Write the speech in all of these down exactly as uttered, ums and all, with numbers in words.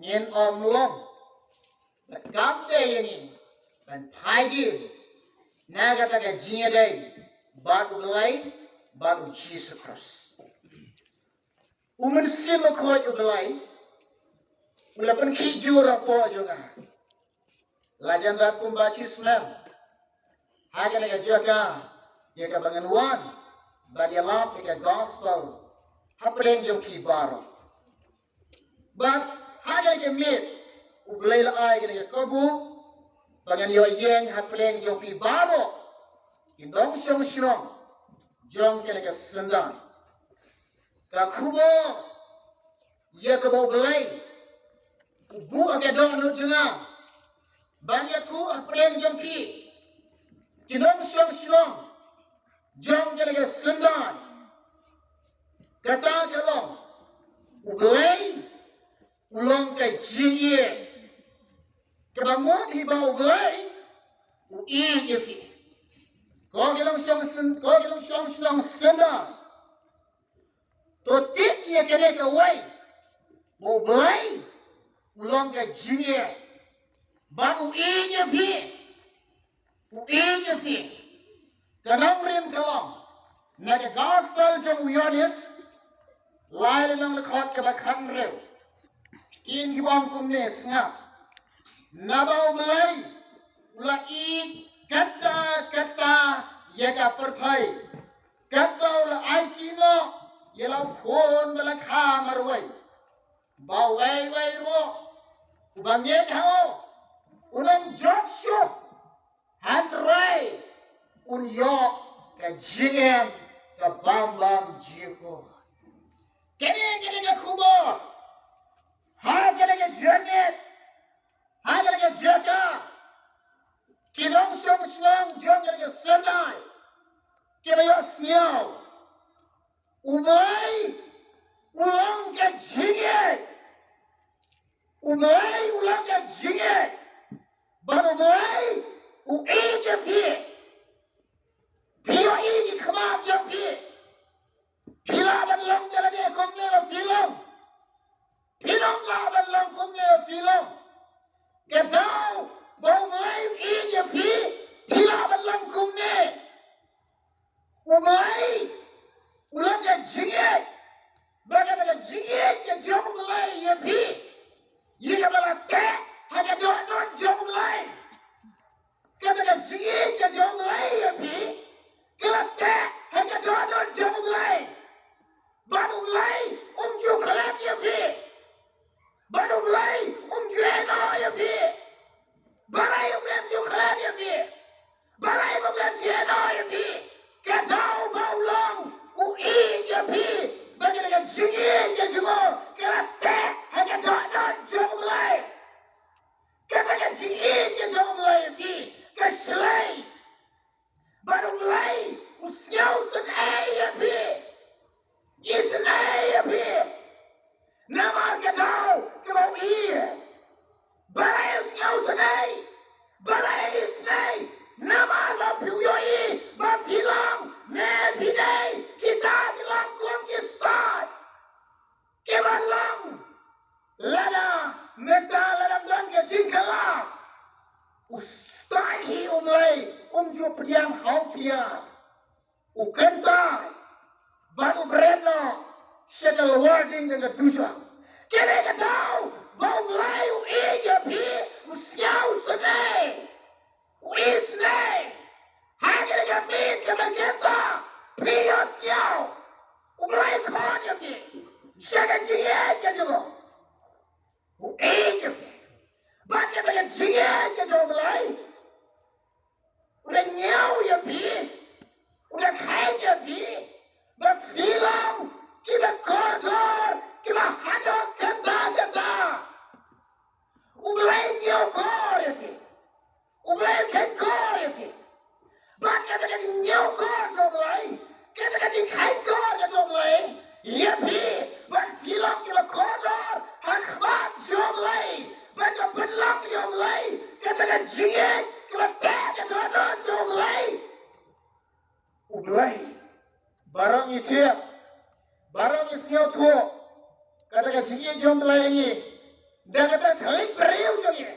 ngin ym long. Bad kam dei ïa ngi ban phai dien na kata ka jingïadei bad U Blei bad U Jisu Khrist. U Mynsiem Bakhuid U Blei u la pynkhih jur hapoh jong nga. La jan dap kumba shi snem ha kane ka jaka ïa kaba ngan wan ban ïalap ïa ka gospel hapdeng jong phi baroh. Bad ha kane ka miet U Blei la ai kane ka kabu ba ngan ïoh ïeng hapdeng jong phi baroh ki nongshong shnong jong kane ka syndon. Ka khubor ïa kaba U Blei u buh ha ka dohnud jong nga ban ïathuh hapdeng jong phi ki nongshong shnong jong kane ka syndon. Kata ka long, U Blei u long ka jingïeit. Kaba mut hi ba U Blei u ïeit ïa phi. Ko ki nongshong syn-, ko ki nongshong shnong syndon, to tip ïa kane kawei, ba U Blei u long ka jingïeit bad u ïeit ïa phi. U ïeit ïa phi. Ka nongrim ka long na ka gospel jong u Ïoannis, lai lynnong dkhot kaba khathynriew, kin ki ong kumne, sngap: Naba U Blei u la ïeit katta katta ïa ka pyrthei, katta u la aiti noh ïa la u khun ba la kha marwei, ba uwei uwei ruh uba ngeit ha u un ym jot shuh, hynrei un ïoh ka jingim ka bym bam jukut. Kane, kane ka khubor ha kane ka jingim, ha kane ka jaka, ki nongshong shnong jong kane ka shnong ki la ïohsngew U Blei u long ka jingïeit. U Blei u long ka jingïeit. Bad U Blei u ïeit ïa phi. Phi ïohi ki khmat jong phi. Phi lah ban long ka lade kumne ba phi long. Phi long lah ban long kumne ba phi long. Ka daw ba U Blei u ïeit ïa phi, phi lah ban long kumne. U Blei u long ka jingïeit. Bad kata ka jingïeit ka jong U Blei ïa phi, ïa kaba la teh ha ka dohnud jong U Blei. Kata ka jingïeit ka jong U Blei ïa phi ka la teh ha ka dohnud jong U Blei. Bad U Blei um ju klet ïa phi. Bad U Blei um ju ïehnoh ïa phi. Balei um leit ju klet ïa phi? Balei um leit ju ïehnoh ïa phi? Ka daw ba u long u ïeit ïa phi. Ba kata ka jingïeit ka jong u ka la teh ha ka dohnud jong U Blei. Kata ka jingïeit ka jong U Blei ïa phi ka shlei. Bad U Blei u sngewsynei ïa phi. Isynei ïa phi. Namar ka daw kaba u ïeit. Balei u sngewsynei? Balei u isynei? Namar ba phi, u ïohi ba phi long, ne phi dei kita ki long kum ki stad kiba long. Lada mynta lada don ka jingkylla, u stad hi U Blei um ju pdiang ha u thiar. U kyntait bad u bret noh sha ka lawar ding jong ka dujok. Kane ka daw ba U Blei u ïeit ïa phi, u sngewsynei, u isynei. Ha kane ka miet kaba mynta phi ïohsngew U Blei u khot ïa phi sha ka jingïeit ka jong u. U ïeit ïa phi. Bad kata ka jingïeit ka jong U Blei u da ñiew ïa phi, u da kheiñ ïa phi ba phi long kiba kordor, kiba haduh katta katta. U Blei ñiewkor ïa phi. U Blei kheiñkor ïa phi. Bad kata ka jingñiewkor jong U Blei, kata ka jingkheiñkor jong U Blei ïa phi, ba phi long kiba kordor ha khmat jong U Blei, ba ka pynlong ïa U Blei kata ka jingïeit kaba teh ka dohnud jong U Blei. U Blei, baroh ngi tip, baroh ngi sngewthuh, kata ka jingïeit jong U Blei ïa ngi Da kata thylliej briew jong ngi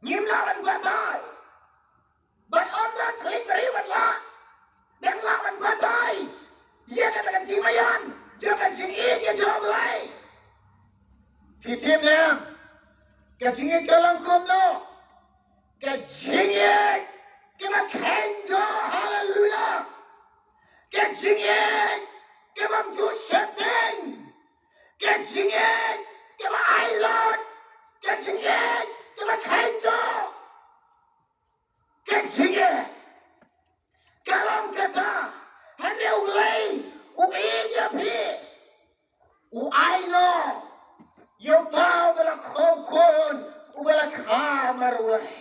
ngim lah ban batai. Bad ym don thylliej briew ban lah, dang lah ban batai ïa kata ka jingmaïan jong ka jingïeit ïa jong U Blei. Phi tip ne em, ka jingïeit ka long kumno? Ka jingïeit kaba kheiñ doh, haleluya. Ka jingïeit kaba ym ju sheptieng. Ka jingïeit kaba ai lut. Ka jingïeit kaba kheiñ doh. Ka jingïeit ka long kata, hynrei U Blei u ïeit ïa phi. U ai noh ïa uta uba la kha khun, uba la kha marwei.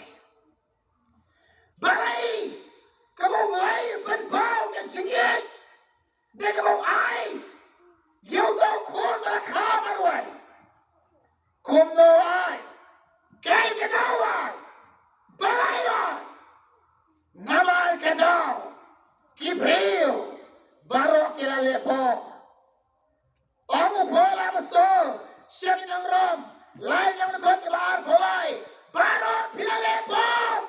Balei kaba U Blei u pynpaw ka jingïeit da kaba u ai ïa uta u khun ba la kha marwei? Kumno u ai? Kaei ka daw u ai? Balei u ai? Namar ka daw ki briew baroh ki la leh pop. Ong u Paul apostol sha ki nong Rom, lai nong dkhot kaba arphew lai, baroh phi la leh pop.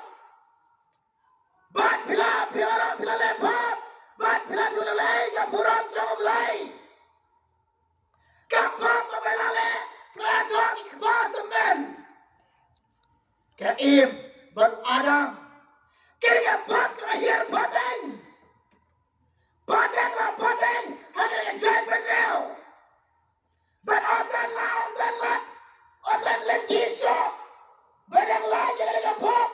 Bad phi la, phi la, phi la leh pop. Bad phi la duna lei ka burom jong U Blei. Ka pop kaba la leh ka la don ki kpa tymmen. Ka Im bad Adam. Ka dei ka pop kaba hiar pateng. Pateng la pateng ha ka jait bynriew. Bad ym don la, ym don la, ym don la tissue ba dang la ïa ka pop.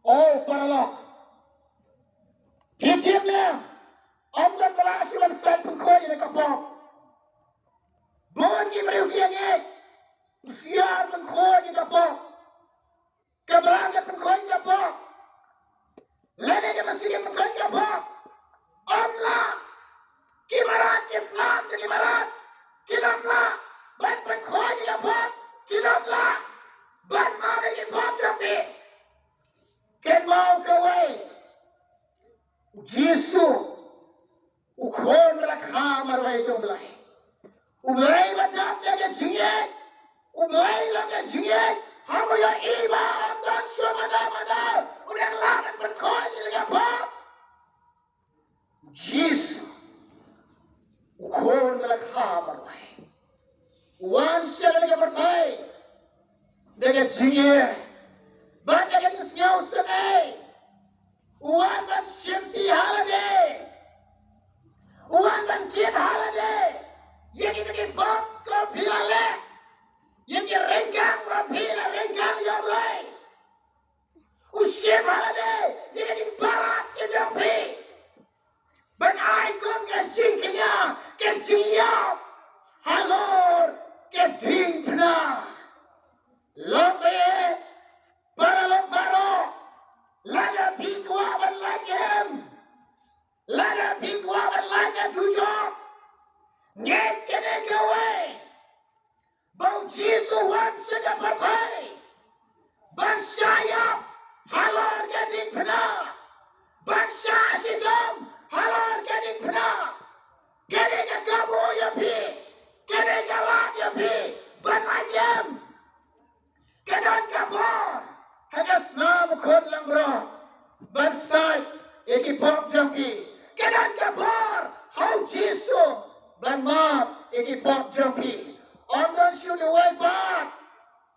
O paralok, phi tip ne em, ym don ba la shu ban sait pynkhoi ïa ka pop. Bun ki briew ki ïa ngeit, u syiar pynkhoi ïa ka pop. Ka Balang ka pynkhoi ïa ka pop. Lane ka masi ka pynkhoi ïa ka pop. Ym lah. Ki mrad, ki snam jong ki mrad, kim lah ban pynkhoi ïa ka pop. Kim lah ban map ïa ki pop jong phi. Kynmaw kawei, U Jisu, U Khun ba la kha marwei jong U Blei. U Blei ba dap ïa ka jingïeit. U Blei long ka jingïeit. Haba u ïohi ba ym don shuh mano mano u dang lah ban pynkhoi ïa ka pop. U Jisu, U Khun ba la kha marwei, u wan sha kane ka pyrthei da ka jingïeit bad da ka jingsngewsynei. U wan ban shimti ha lade. U wan ban kit ha lade ïa kita ki pop kiba phi la leh, ïa ki ryngkang ba phi la ryngkang ïa U Blei. U shim ha lade ïa ki jingpalat ki jong phi ban ai kum ka jingkñia, ka jingïap halor ka diengphna. Lok baieit, paralok baroh, lada phi kwah ban lait im, lada phi kwah ban lait ha dujok, ngeit kane kawei, ba U Jisu u wan sha ka pyrthei ban shah ïap halor ka diengphna, ban shah shitom halor ka diengphna. Kane ka kabu ïa phi, kane ka lad ïa phi ban lait im. Ka don ka bor ha ka snam U Khun Langbrot ban sait ïa ki pop jong phi. Ka don ka bor ha U Jisu ban map ïa ki pop jong phi. Ym don shuh uwei pat,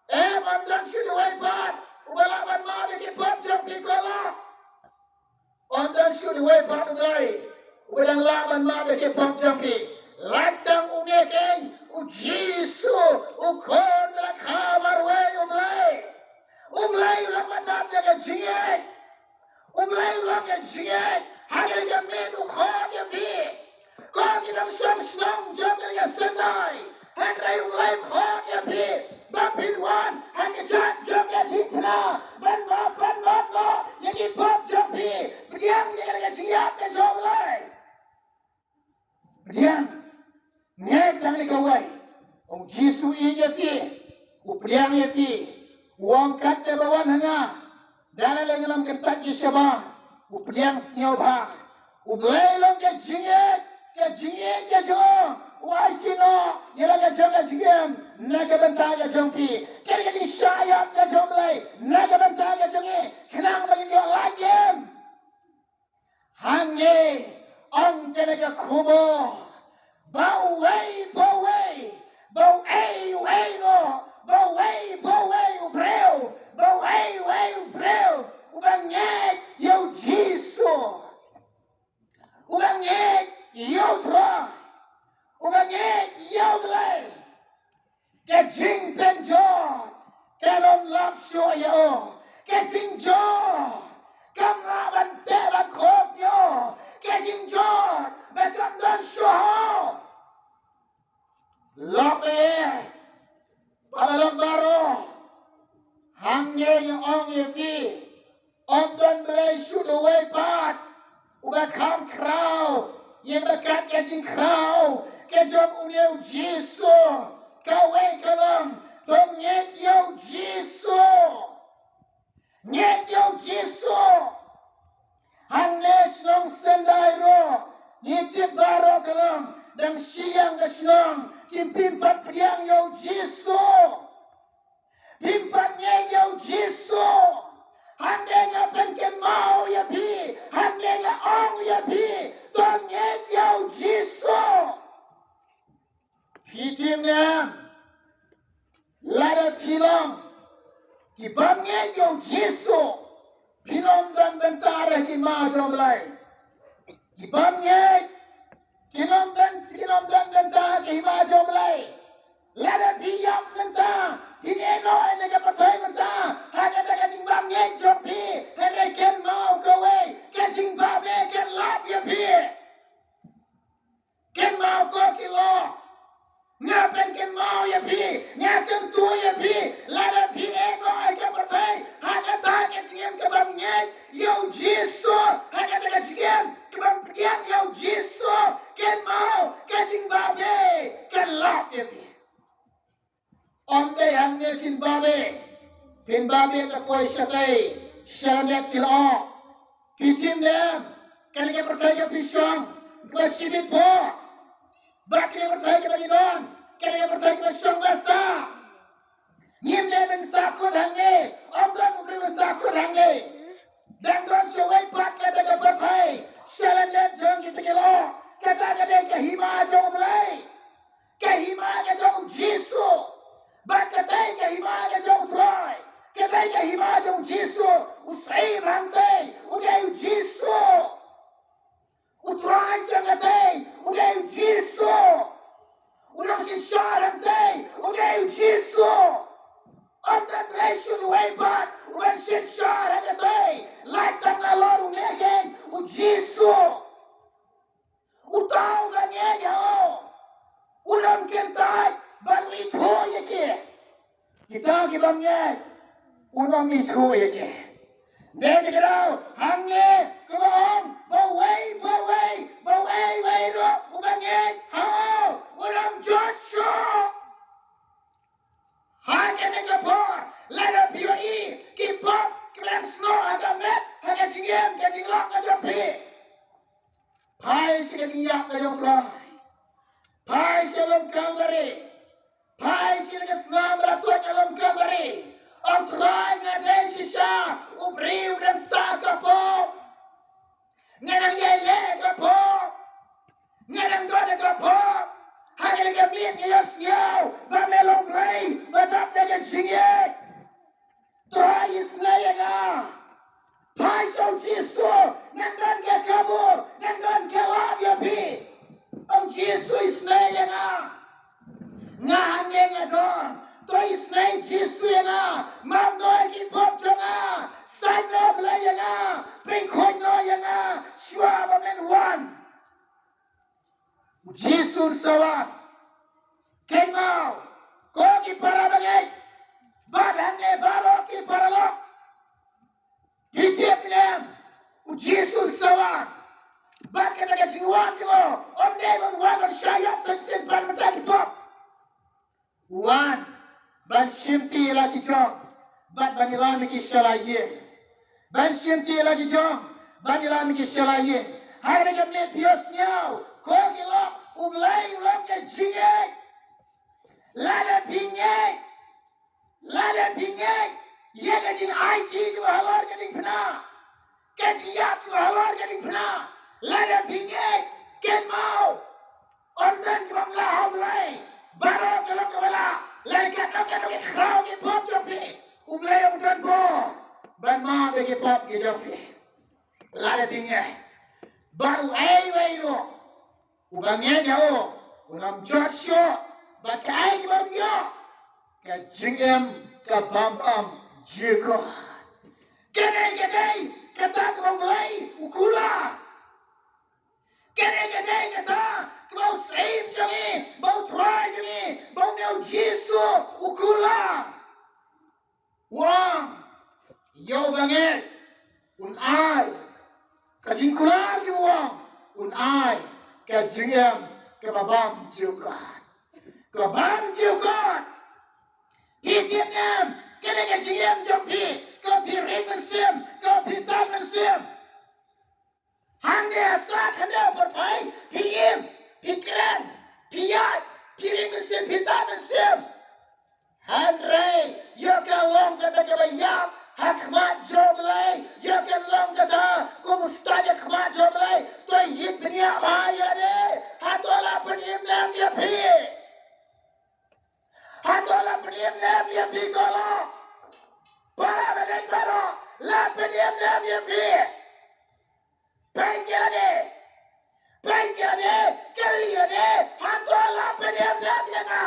em, ym don shuh uwei pat uba lah ban map ïa ki pop jong phi, ko la. Ym don shuh uwei pat U Blei uba dang lah ban map ïa ki pop jong phi. Lait tang une keiñ, U Jisu, U Khun ba la kha marwei U Blei. U Blei u long ba dap ïa ka jingïeit. U Blei u long ka jingïeit. Ha kane ka miet u khot ïa phi. Ko ki nongshong shnong jong kane ka shnong, hynrei U Blei u khot ïa phi ba phin wan ha ka jait jong ka diengphna ban map, ban map noh ïa ki pop jong phi. Pdiang ïa ka jingïap ka jong U Blei. Pdiang. Ngeit tang ïa kawei, U Jisu u ïeit ïa phi, u pdiang ïa phi. U ong, katba wan ha nga, da lei lei lam kyntait ïa shabar. U pdiang sngewbha. U Blei long ka jingïeit. Ka jingïeit ka jong u, u ai ki noh ïa la ka jong ka jingim na ka bynta ka jong phi. Ka dei ka jingshah ïap ka jong U Blei na ka bynta ka jong ngi, khnang ba ngin ïoh lad im. Hangne ong kane ka khubor ba uwei pa uwei, ba uei uwei ruh, ba uwei pa uwei u briew, ba uei uwei u briew uba ngeit ïa U Jisu, uba ngeit ïa U Trai, uba ngeit ïa U Blei, ka jingpynjot kan ym lap shuh ïa u. Ka jingjot kam lah ban teh ban khup ïa u. Ka jingjot ba kan don shuh. Lok eh, para lok baroh, hangne ngi ong ïa phi, ym don Blei shuh uwei pat uba kham khraw ïa ka kat ka jingkhraw ka jong une U Jisu. Kawei ka long, to ngeit ïa U Jisu. Ngeit ïa U Jisu. Hangne shnong Sendai ruh, ngi tip baroh ka long, dang shiliang ka shnong kim pat pdiang ïa U Jisu. Phim pat ngeit ïa U Jisu. Hangne nga pynkynmaw ïa phi, hangne nga ong ïa phi, to ngeit ïa U Jisu. Phi tip ne em, lada phi long ki bym ngeit ïa U Jisu, phin ym don bynta ha ka hima jong U Blei. Ki bym ngeit kin ym don, kin ym don bynta ha ka hima jong U Blei. Lada phi ïap mynta, phin ïehnoh ïa ka pyrthei mynta ha kata ka jingbym ngeit jong phi, hynrei kynmaw kawei, ka jingbabe kan lap ïa phi. Kynmaw ko ki lok. Nga pynkynmaw ïa phi, nga kyntu ïa phi, lada phi ïehnoh ïa ka pyrthei ha kata ka jingim ka bym ngeit ïa U Jisu, ha kata ka jingim ka bym pdiang ïa U Jisu, kynmaw ka jingbabe kan lap ïa phi. Ym dei hangne phin babe, phin babe ka poi shatei sha lyndet ki lyoh. Phi tip ne em, kane ka pyrthei ka phi shong kaba shibit bha. Bad kane ka pyrthei kaba ngi don, kane ka pyrthei kaba shong ba sah. Ngim dei ban sahkut hangne, ym don u briew ban sahkut hangne. Dang don shawei pat kata ka pyrthei sha lyndet jong kita ki lyoh. Kata ka dei ka hima jong U Blei. Ka hima ka jong U Jisu. Bad katei ka hima ka jong U Trai. Katei ka hima jong U Jisu. U syiem hangtei u dei U Jisu. U Trai jong katei u dei U Jisu. U nongsynshar hangtei u dei U Jisu. Ym don Blei shuh uwei pat uban synshar ha katei. Lait tang nalor u ngeit ïa U Jisu. Uta uba ngeit ïa u, un ym kyntait ban ithuh ïa ki. Kita ki bym ngeit, un ym ithuh ïa ki. Dei na ka daw hangne kaba ong ba uwei, ba uwei, ba uwei, uwei ruh uba ngeit ha u, un ym jot shuh. Ha kane ka por, lada phi ïohi ki pop kiba dang snoh ha ka met, ha ka jingim, ka jinglong ka jong phi, phai sha ka jingïap ka jong U Trai. Phai sha lum kynbari. Phai sha ka snam ba la tuid ha lum kynbari. Ong, Trai, nga dei shisha u briew u dang sah ka pop. Nga dang ïaileh ka pop. Nga dang don da ka pop. Ha kane ka miet nga ïohsngew ba me long Blei ba dap da ka jingïeit. Trai, isynei ïa nga. Phai sha U Jisu, ngan don ka kabu, ngan don ka lad ïa phi. Ong, Jisu, isynei ïa nga. Nga hangne nga don. To isynei Jisu ïa nga. Map noh ïa ki pop jong nga. Saiñ noh Blei ïa nga. Pynkhooid noh ïa nga shuwa ba men wan. U Jisu un sa wan. Kynmaw ko ki para bangeit bad hangne baroh ki paralok. Phi tip ne em, U Jisu un sa wan. Bad kata ka jingwan jong u ym dei ban wan ban shah ïap shisien pat mynta ki pop. U wan ban shimti ïa la ki jong bad ban ïalam ïa ki sha la ïing. Ban shimti ïa la ki jong bad ïalam ïa ki sha la ïing. Hynrei ka miet phi ïohsngew, ko ki lok, U Blei u long ka jingngeit. Lada phi ngeit, lada phi ngeit ïa ka jingaiti jong U halor ka diengphna, ka jingïap jong U halor ka diengphna, lada phi ngeit, kynmaw, ym don kaba mlah ha U Blei. Baroh ki lok kiba lah, lada katno katno ki khraw ki pop jong phi, U Blei u don bor ban map ïa ki pop ki jong phi. Lada phi ngeit, bad uei uei ruh uba ngeit ïa u, un ym jot shuh bad kaei kaba um ïoh, ka jingim ka bym bam jingkut. Kane ka dei kata kaba U Blei u kular. Kane ka dei kata kaba u Syiem jong ngi, ba U Trai jong ngi, ba une U Jisu u kular. U ong, ïa uba ngeit un ai. Ka jingkular jong u ong, un ai ka jingim kaba bym jukut. Kaba bym jukut. Phi tip ne em, kane ka jingim jong phi, kaba phi ring mynsiem, kaba phi tad mynsiem, hynne ha sla khyndiat pyrthei phi im, phi kren, phi ïaid, phi ring mynsiem, phi tad mynsiem. Hynrei ïa ka long kata kaba ïap ha khmat jong U Blei, ïa ka long kata kum u stad ha khmat jong U Blei. To ïa bniah bha ïa lade. Hato la pynim ne em ïa phi? Hato la pynim ne em ïa phi ko lok? Para bangeit baroh, la pynim ne em ïa phi? Peit ïa lade. Peit ïa lade. Kylli ïa lade. Hato la pynim ne em ïa nga?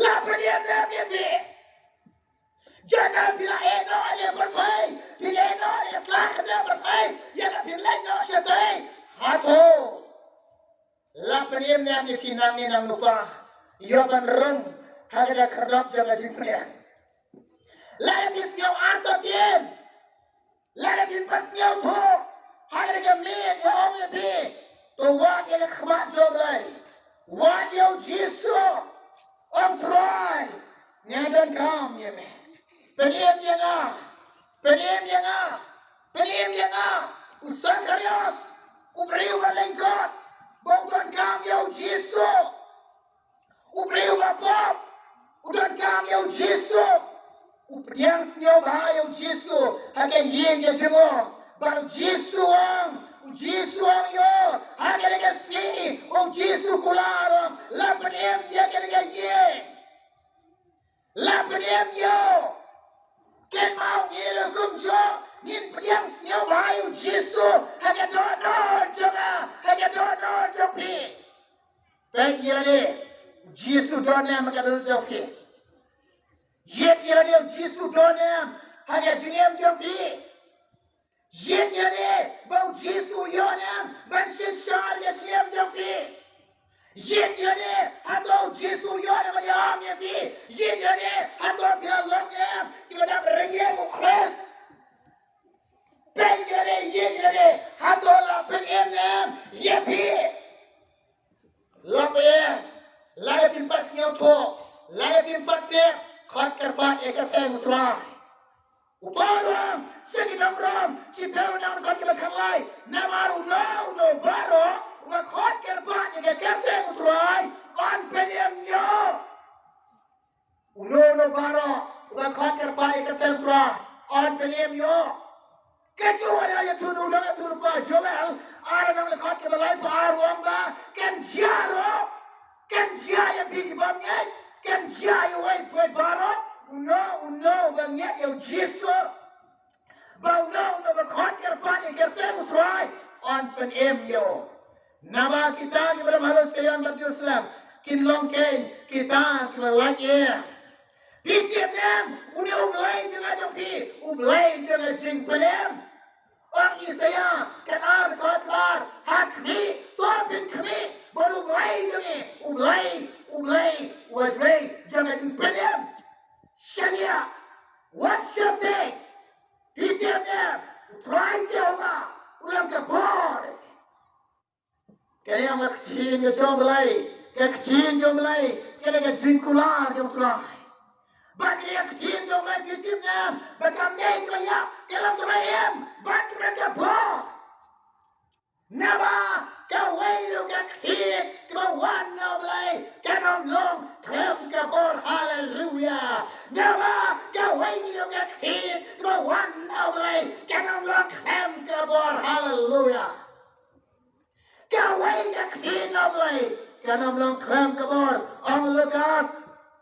La pynim ne em ïa phi? Jan phi la ïehnoh ïa pyrthei, phi la ïehnoh ïa sla khyndiat pyrthei, ïa kaba phi leit noh shatei. Hato la pynim ne em ïa phi nangne nangno pat? Ïoh ban rung ha ka jaka khyrdop jong ka jingpynim. Lada phi sngew artatien, lada phi pat sngewthuh ha kane ka miet, nga ong ïa phi, to wad ïa ka khmat jong U Blei. Wad ïa U Jisu. Ong, Trai, nga donkam ïa me. Pynim ïa nga. Pynim ïa nga. Pynim ïa nga. U Sakarios, u briew ba lyngkot, ba u donkam ïa U Jisu. U briew ba pop u donkam ïa U Jisu. U pdiang sngewbha ïa U Jisu ha ka ïing ka jong u. Bad U Jisu u ong, U Jisu u ong ïa u ha kane ka sngi, U Jisu u kular u ong, la pynim ïa kane ka ïing. La pynim ïa u. Kynmaw, ngi ruh kumjuh ngin pdiang sngewbha ïa U Jisu ha ka dohnud jong nga, ha ka dohnud jong phi. Peit ïa lade, U Jisu u don ne em ha ka dohnud jong phi? Ïeit ïa lade, U Jisu u don ne em ha ka jingim jong phi? Ïeit ïa lade ba U Jisu u ïoh ne em ban synshar ïa ka jingim jong phi? Ïeit ïa lade, hato U Jisu u ïoh ne em ban ïalam ïa phi? Ïeit ïa lade, hato phi la long ne em kiba dap ryngiing U Khrist? Peit ïa lade, ïeit ïa lade, hato la pynim ne em ïa phi? Lok ba ïeit, lada phim pat sngewthuh, lada phim pat tip, khot kyrpad ïa ka kyrteng U Trai. U Paul u ong sha ki nong Rom, shiphew, nang dkhot kaba khatlai, namar uno uno baroh uba khot kyrpad ïa ka kyrteng U Trai, yn pynim ïa u. Uno uno baroh uba khot kyrpad ïa ka kyrteng U Trai, yn pynim ïa u. Kajuh ka ïathuh u nongïathuhlypa Joel, ar, nang dkhot kaba laiphew ar, u ong ba kan jia ruh, kan jia ïa phi ki bym ngeit, kan jia ïa uwei pa uwei baroh, uno uno uba ngeit ïa U Jisu, ba uno uno uba khot kyrpad ïa ka kyrteng U Trai, yn pynim ïa u. Naba kita kiba dang halor Zion bad Jerusalem kin long kein kita kiba lait ïing. Phi tip ne em, une U Blei jong nga jong phi, U Blei jong ka jingpynim. Ong Isaïah khatar, khatar, ha khmih, to phin khmih bad U Blei jong ngi, U Blei, U Blei, U Blei jong ka jingpynim. Shaniah, wat sheptieng. Phi tip ne em, U Trai Jehobah u long ka bor. Kane ka ktien ka jong U Blei, ka ktien jong U Blei, kane ka jingkular jong U Trai. Bad kane ka ktien jong U Blei, phi tip ne em, ba kam dei kaba ïap, ka long kaba im, bad kaba ka bor. Naba kawei ruh ka ktien kaba wan na U Blei kan ym long khlem ka bor. Haleluya. Naba kawei ruh ka ktien kaba wan na U Blei kan ym long khlem ka bor. Haleluya. Kawei ka ktien na U Blei kan ym long khlem ka bor. Ong Lukas,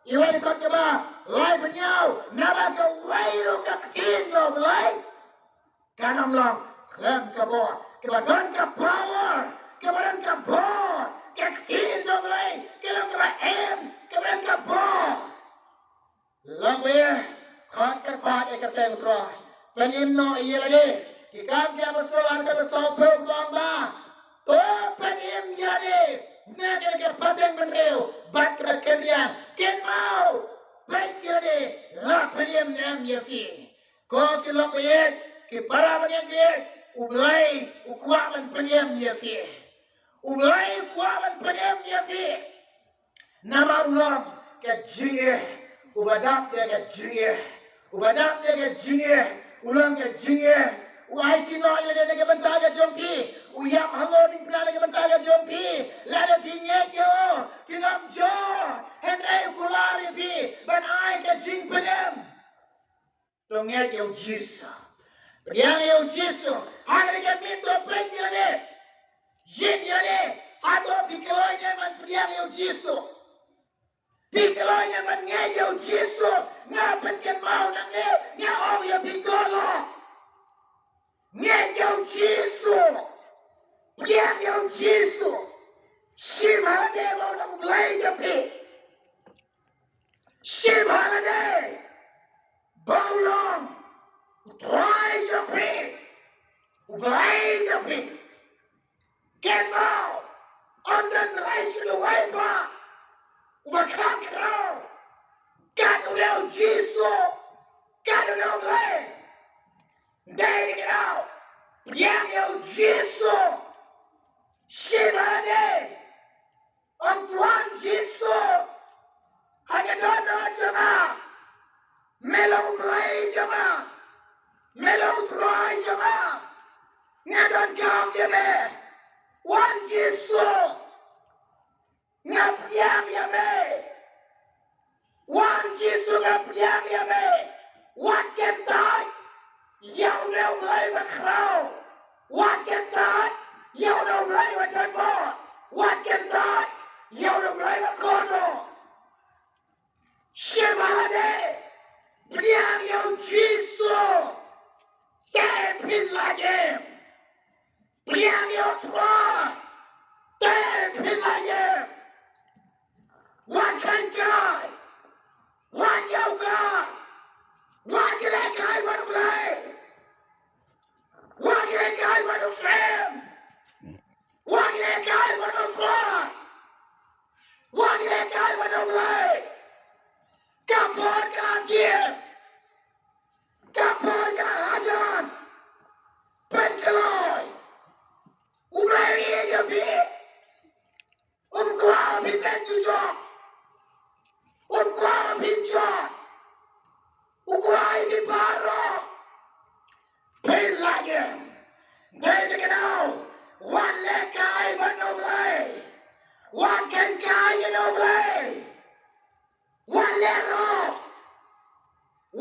iwei pat kaba lai pynïaw, naba kawei ruh ka ktien na U Blei kan ym long khlem ka bor. Kaba don ka power, kaba don ka bor, ka ktien jong U Blei ka long kaba im, kaba don ka bor. Long ba ïa, khot ka khot ïa ka ktien U Trai. Pynim noh ïa lade. Ki Kam ki Apostol arphew, sawphew, ba ong ba, to pynim ïa lade na kane ka pateng bynriew bad kaba kynriang. Kynmaw, peit ïa lade, la pynim ne em ïa phi. Ko ki lok baieit, ki para bangeit baieit, U Blei u kwah ban pynim ïa phi. U Blei u kwah ban pynim ïa phi. Namar u long ka jingeh, uba dap da ka jingeh, uba dap da ka jingeh, u long ka jingeh. U aiti noh ïa lade na ka bynta ka jong phi, u ïap halor diengphna na ka bynta ka jong phi. Lada phi ngeit ïa u, phin ym jot, hynrei u kular ïa phi ban ai ka jingpynim. To ngeit ïa U Jisu. Pdiang ïa U Jisu. Ha kane ka miet to peit ïa lade. Ïeit ïa lade. Hato phi kloi ne em ban pdiang ïa U Jisu? Phi kloi ne em ban ngeit ïa U Jisu? Nga pynkynmaw nangne, nga ong ïa phi, kloi. Ngeit ïa U Jisu. Pdiang ïa U Jisu. Shim ha lade ba u long U Blei jong phi. Shim ha lade ba u long U Trai jong phi, U Blei jong phi. Kynmaw, ym don Blei shuh uwei pat uba kham khraw kat u dei U Jisu, kat u dei U Blei. Dei kynmaw, pdiang ïa U Jisu. Shim ha lade. Ong, Tuan Jisu, ha ka dohnud jong nga, me long U Blei jong nga, me long U Trai jong nga. Nga donkam ïa me. Wan Jisu, nga pdiang ïa me. Wan Jisu, nga pdiang ïa me. Wat kyntait ïa une U Blei ba khraw. Wat kyntait ïa une U Blei ba donbor. Wat kyntait ïa une U Blei ba kordor. Shim ha lade. Pdiang ïa U Jisu. Te phin lait im. Pdiang ïa U Trai. Te phin lait im. Wat kheiñ kai. Wat ïaw kai. Wat ïalehkai bad U Blei. Wat ïalehkai bad U Syiem. Wat ïalehkai bad U Trai. Wat ïalehkai bad U Blei. Ka por ka dier. Ka por ka hajan. Pynkloi. U Blei u ïeit ïa phi. Um kwah phi pynjot. Um kwah phin jot. U kwah ïa phi baroh. Phin lait im. Dei te kynmaw. Wat lehkai bad U Blei. Wat kheiñ kai ïa U Blei. Wat leh roh.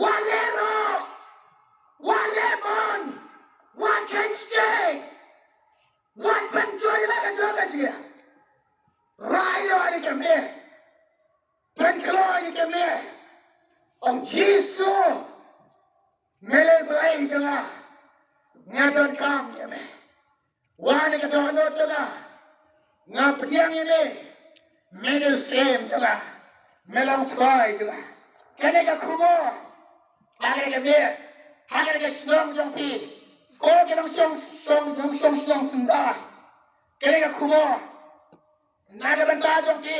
Wat leh roh. Wat leh mon. Wat kheiñ sting. Wat pynjot ïa la ka jong ka jia. Rai noh ïa ka miet. Pynkloi ïa ka miet. Ong, Jisu, me long Blei jong nga. Nga donkam ïa me. Wan ha ka dohnud jong nga. Nga pdiang ïa me. Me dei U Syiem jong nga. Me long U Trai jong nga. Kane ka khubor. Ha kane ka miet. Ha kane ka shnong jong phi. Ko ki nongshong, shong, nongshong shnong sngewbha. Kane ka khubor. Na ka bynta jong phi.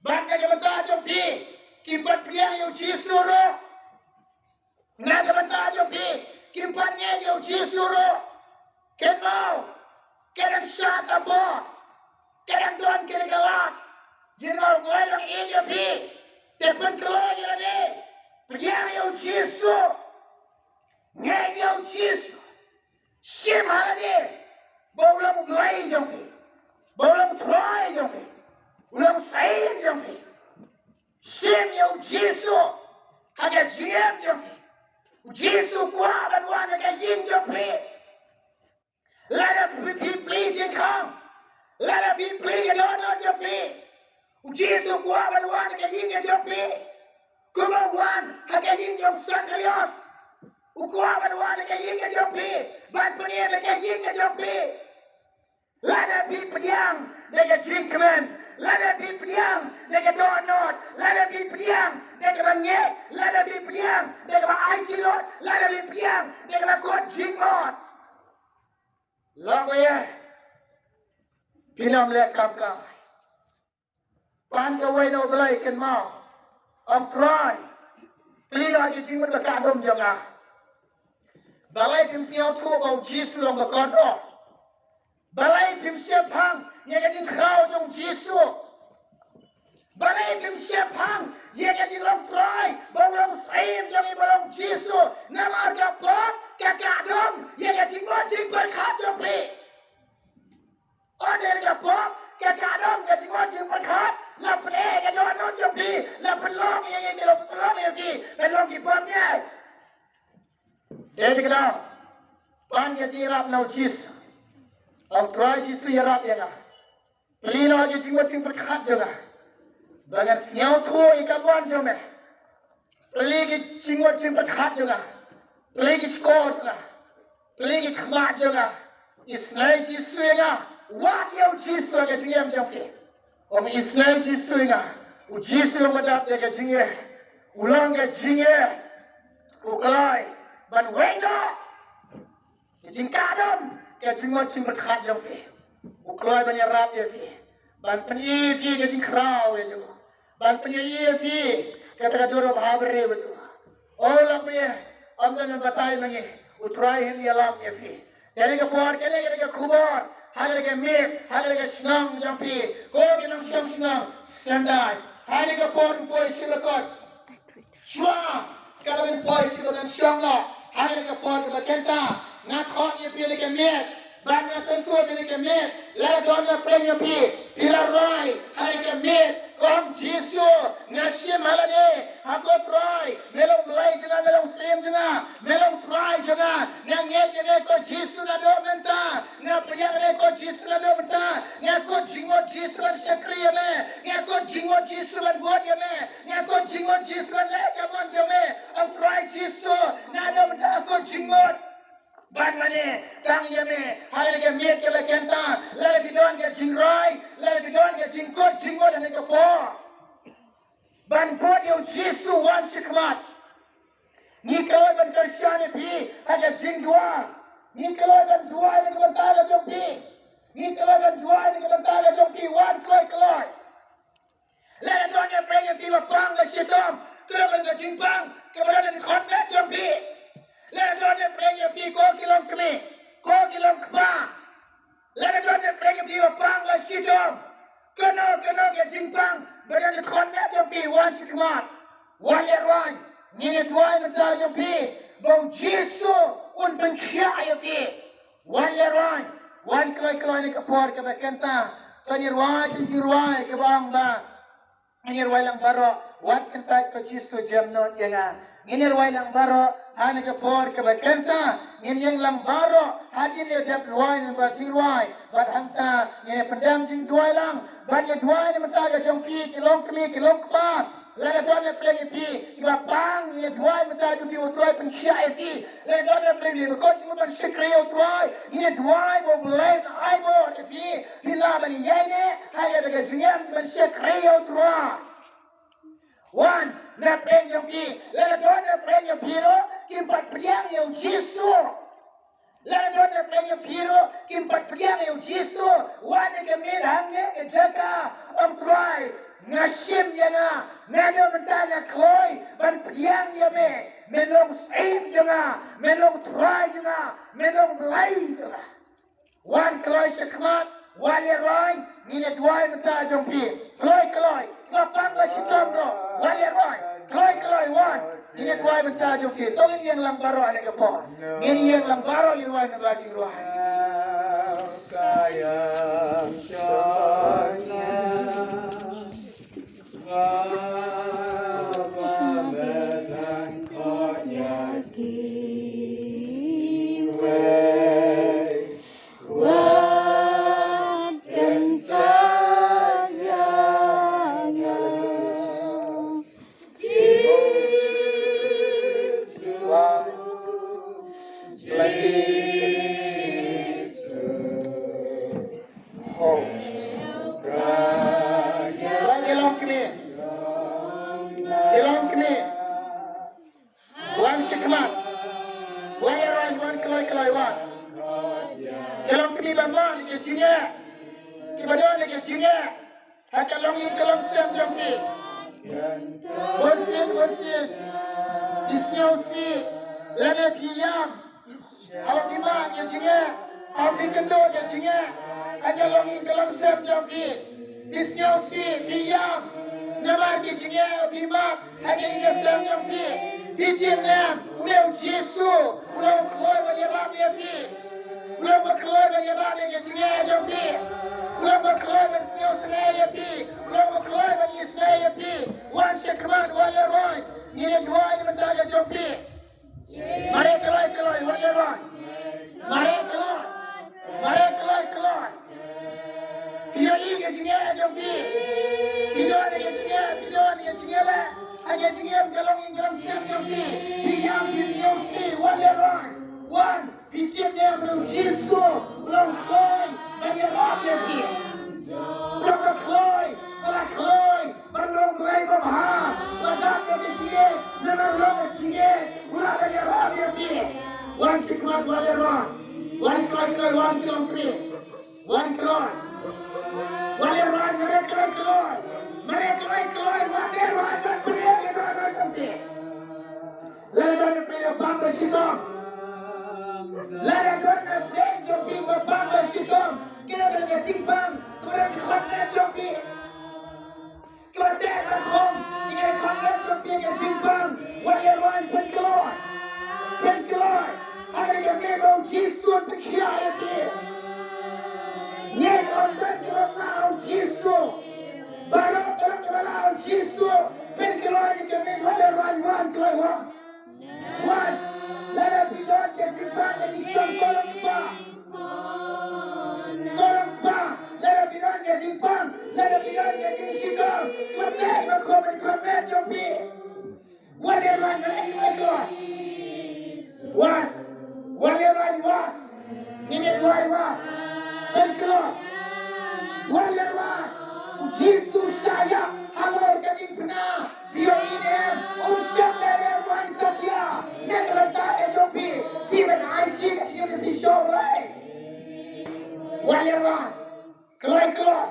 Bad na ka bynta jong phi kiba pdiang ïa U Jisu ruh. Na ka bynta jong phi kiba ngeit ïa U Jisu ruh. Kynmaw, ka dang shah ka por. Ka dang don kane ka lad. Ïa nga ruh nga dang ïeit ïa phi. Te pynkloi ïa lade. Pdiang ïa U Jisu. Ngeit ïa U Jisu. Shim ha lade. ba u long u Blei jong phi, ba u long u Trai jong phi, u long u Syiem jong phi. Shim ïa u Jisu ha ka jingim jong phi. U Jisu u kwah ban wan ha ka ïing jong phi. Lada phi plie jingkhang, lada phi plie ka dohnud jong phi, u Jisu u kwah ban wan ha ka ïing ka jong phi. Kumba u wan ha ka ïing jong u Sakarios, u kwah ban wan ha ka ïing ka jong phi, ban pynim ïa ka ïing ka jong phi. Lada phi pdiang da ka jingkmen, lada phi pdiang da ka dohnud, lada phi pdiang da kaba ngeit, lada phi pdiang da kaba aiti lut, lada phi pdiang da kaba kut jingmut. Lok ba ïa, phin ym leh kam ka. Pan kawei na u Blei, kynmaw, ong Trai, plie noh ïa ki jingmut ba ka dum jong nga. Balei phim sngewthuh ba u Jisu long ba kordor? Balei phim shemphang ïa ka jingkhraw jong u Jisu? Balei phim shemphang ïa ka jinglong Trai, ba u long u Syiem jong ngi, ba u long u Jisu? Namar ka pop ka ka dum ïa ka jingmut jingpyrkhat jong phi. Ynda ka pop ka ka dum ka jingmut jingpyrkhat, la pyneh ka dohnud jong phi, la pynlong ïa ngi, la pynlong ïa phi ban long ki bym ïeit. Dei ka dei, pan ka jingïarap na u Jisu. Ong Trai Jisu, ïarap ïa nga. Plie noh ki jingmut jingpyrkhat jong nga, ba ngan sngewthuh ïa ka mon jong me. Plie ki jingmut jingpyrkhat jong nga. Plie ki shkor jong nga. Plie ki khmat jong nga. Isynei Jisu ïa nga. Wad ïa u Jisu ha ka jingim jong phi. Ong isynei Jisu ïa nga. U Jisu u long ba dap ïa ka jingim. U long ka jingim. U kloi ban weng noh ka jingkadum, ka jingmut jingpyrkhat jong phi. U kloi ban ïarap ïa phi, ban pyni ïa phi ka jingkhraw ïa jong u, ban pyni ïa phi kata ka dur bha briew jong u. O lok me, ym don ban batai ma ngi, u Trai un ïalam ïa phi. Kane ka por, kane ka khubor ha kane ka miet, ha kane ka shnong jong phi, ko ki nongshong shnong Sendai, ha kane ka por poi sha bakut. Shuwa kaba ngin poi sha ba ngan shong noh ha kane ka por kaba kynta, nga khot ïa phi ha kane ka miet, bad nga kyntu ha kane ka miet, lada don ba pyrshah ïa phi, phi la rwai ha kane ka miet, ong Jisu, nga shim ha lade ha ko Trai, me long Blei jong nga, me long Syiem jong nga, me long Trai jong nga, nga ngeit ïa me ko Jisu naduh mynta. Nga pdiang ïa me ko Jisu naduh mynta. Nga kut jingmut Jisu ban shakri ïa me. Nga kut jingmut Jisu ban bud ïa me. Nga kut jingmut Jisu ban leh ka mon jong me. Ong Trai Jisu, naduh mynta nga kut jingmut ban mane tang ïa me ha kane ka miet kaba kynta. Lada phi don ka jingrwai, lada phi don ka jingkut jingmut ha kane ka por ban bud ïa u Jisu, wan shakhmat. Ngi kloi ban kyrshan ïa phi ha ka jingduwai. Ngi kloi ban duwai na ka bynta ka jong phi. Ngi kloi ban duwai na ka bynta ka jong phi. Wan kloi kloi. Lada don ba pyrshah ïa phi ba pang ka shitom, kynnoh ka jingpang kaba don ha ka jingkhot jong phi. Lada don ba pyrshah ïa phi, ko ki longkmie, ko ki longkpa, lada don ba pyrshah ïa phi ba pang ka shitom, kano kano ka jingpang ba don ha ka jingkhot jong phi, wan shakhmat. Wan leh rwai. Ngin ïa duwai mynta jong phi ba u Jisu un pynkhiah ïa phi. Wan leh rwai. Wan kloi kloi ha kane ka por kaba kynta. To ngin rwai, to ngin rwai kaba ong ba, ngin ïa rwai lang baroh, wat kyntait ko Jisu, jem nud ïa nga. Ngin ïa rwai lang baroh ha kane ka por kaba kynta. Ngin ïeng lang baroh hadien ïa dep rwai namar jingrwai. Bad hangta ngin ïa pyndem jingduwai lang. Bad ïa duwai na ka bynta ka jong phi ki longkmie ki longkpa. Lada don ba pyrshah ïa phi kiba pang, ngin ïa duwai na ka bynta jong phi, u Trai pynkhiah ïa phi. Lada don ba pyrshah ïa phi ba kut jingmut ban shakri ïa u Trai, ngin ïa duwai ba u Blei un ai bor ïa phi. Phi lah ban ïaineh ha kata ka jingim ban shakri ïa u Trai. Wan na pdeng jong phi, lada don na pdeng jong phi ruh kim pat pdiang ïa u Jisu. Lada don na pdeng jong phi ruh kim pat pdiang ïa u Jisu, wan na ka miet hangne ka jaka, ong Trai, nga shim ïa nga, naduh mynta nga kloi ban pdiang ïa me. Me long Syiem jong nga, me long Trai jong nga, me long Blei jong nga. Wan kloi shakhmat, wan leh rwai, ngin ïa duwai mynta jong phi. Kloi kloi, kiba pang ka shitom ruh, wan leh rwai. Kloi kloi, wan, ngin ïa duwai mynta jong phi. To ngin ïeng lang baroh ha kane ka por. Ngin ïeng lang baroh, ngin rwai, ngin rwai, ngin rwai. Wan ki longkmie. Ki longkmie. Wan sha khmat. Wan ïa wan, wan kloi kloi wan. Ki longkmie bamon, ki jingeh. Kiba don ki jingeh ha ka longïing ka longsem jong phi. Bunsien bunsien phi sngewsih lane phi ïam. Haba phi mad ïa jingeh, haba phi kynduh ïa jingeh ha ka longïing ka longsem jong phi, phi sngewsih, phi ïam. Namar ki jingeh phi mad ha ka ïing ka sem jong phi. Phi tip ne em, une u Jisu u long ba kloi ban ïarap ïa phi. U long ba kloi ban ïarap ïa ka jingeh jong phi. U long ba kloi ban sngewsynei ïa phi. U long ba kloi ban isynei ïa phi. Wan sha khmat, wan ïa roi. Ngin ïa duwai na ka bynta ka jong phi. Mare kloi kloi, wan ïa roi. Mare kloi. Mare kloi kloi. Phi ïohi ïa ka jingeh jong phi. Phi don ïa ka jingeh, phi don ïa ka jingeh leh. Ha ka jingeh ka longïing ka longsem jong phi. Phi ïam, phi sngewsih, wan ïa roi. Wan. Phi tip ne em, u Jisu u long kloi ban ïarap ïa phi. U long ba kloi, ba la kloi ban long kloi babha, ba dap ïa ka jingeh, namar u long ka jingeh, u lah ban ïarap ïa phi. Wan sha khmat, wan ïa roi. Wan kloi kloi, wan ki longkmie. Wan kloi. Wan ïa roi, mare kloi kloi. Mare kloi kloi, wan ïa roi, wan pynïaid ïa ka roi jong phi. Lada don phi ba pang ba shitom. Lada don na pdeng jong phi ba pang ba shitom. Kine ba don ka jingpang, kaba don ka khmat jong phi. Kaba teh ba khum, kine ka khmat jong phi ka jingpang. Wat ïa wan pynkloi. Pynkloi. Haba ka mih ba u Jisu pynkhiah ïa phi. Ngin ym don kaba lah u Jisu. Baroh kaba lah u Jisu. Pynkloi ïa ka mih, wat ïa wan, wan kloi wan. Wan, lada phi don ka jingpang ka jingshitom, ko Lord Kpa. Ko Lord Kpa, lada phi don ka jingpang, lada phi don ka jingshitom, kaba teh ba khum ha ka khmat jong phi. Wan ïa wan, mare kloi kloi. Wan, wan ïa wan, wan. Ngin ïa duwai wan. Pynkloi. Wan ïa wan. U Jisu u shah ïap halor ka diengphna. Phi ïohi ne em, u shah leh ïa wan satia. Na ka bynta ka jong phi, phi ban aiti ka jingim phi sha U Blei. Wan ïa wan. Kloi kloi.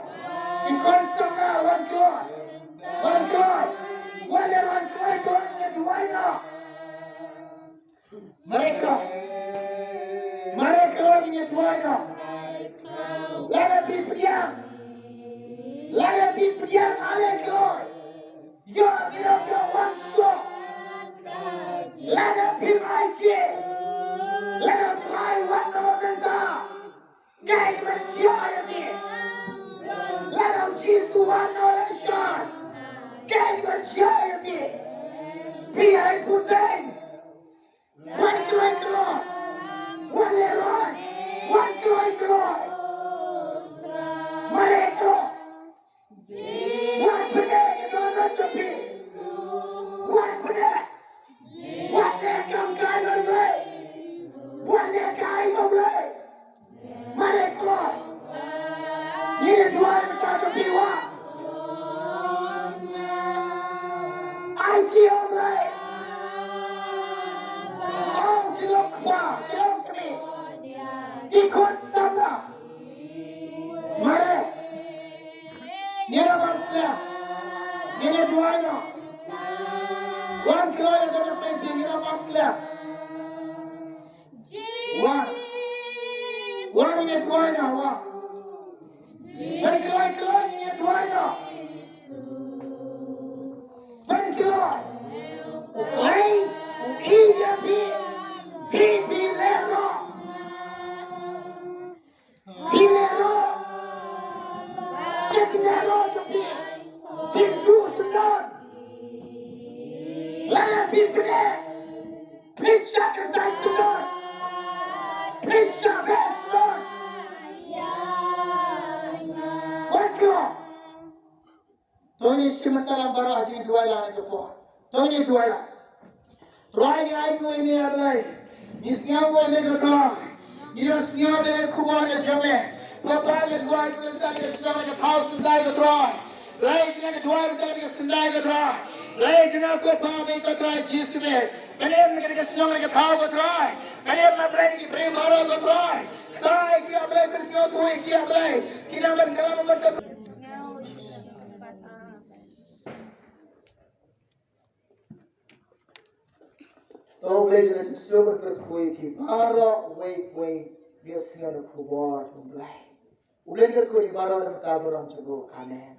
Ki khun samla, wan kloi. Wan kloi. Wan ïa wan kloi kloi, ngin ïa duwai noh. Mare kloi. Mare kloi, ngin ïa duwai noh. Lada phi pdiang. Lada phi pdiang, ale kloi. Ïoh, ngin ïoh, ïoh wan shuh. Lada phim aiti. Lada Trai wan noh mynta. Kaei ban jia ïa phi? Lada u Jisu wan noh lashai, kaei ban jia ïa phi? Phi ai bteng. Wan kloi kloi. Wan lehrain. Wan kloi kloi. Mare kloi. Wat pyneh ïa ka dohnud jong phi. Wat pyneh. Wat leh kam kai bad U Blei. Wat leh kai bad U Blei. Mare kloi. Ngin ïa duwai mynta jong phi, wat. Aiti ïa U Blei. Oh, ki long kpa, ki long kmie, ki khun samla. Mare. Ngin ïa bam slem. Ngin ïa duwai noh. Wan kloi, la don phi, ngin ïa bam slem. Wan. Wan, ngin ïa duwai noh, wan. Wan kloi kloi, ngin ïa duwai noh. Wan kloi. Kloi, u ïeit ïa phi. Phi, phi lehrain. Phi Phi pyneh, phi shah kyrteng syndon, phi shah beh syndon. Wan kloi. To ngin shim bynta lang baroh ha jingduwai lang ha kane ka por. To ngin duwai lang. Trai, ngi ainguh ïa me, A Blei. Ngi sngewnguh ïa me ko Trai. Ngi la sngew ïa ka khubor ka jong me. Ko Pa, ngi duwai mynta ïa ka shnong, ïa ka thaw Synrai ko Trai. Blei, ngi duwai mynta ïa ka Synrai ko Trai. Blei, ngi ko Pa, me ko Trai Jisu me. Pynim ïa ka shnong, ïa ka thaw ko Trai. Pynim, A Blei, ki briew baroh ko Trai. Trai, ki, A Blei, pynsngewthuh ïa ki, A Blei. Ki nang ban kylli ïa me ko Trai. To Blei jong ngi, sngewbha kyrkhu ïa phi baroh uwei uwei, ïa sngew ïa ka khubor jong U Blei. U Blei kyrkhu ïa phi baroh, da ka kyrteng jong U. Amen.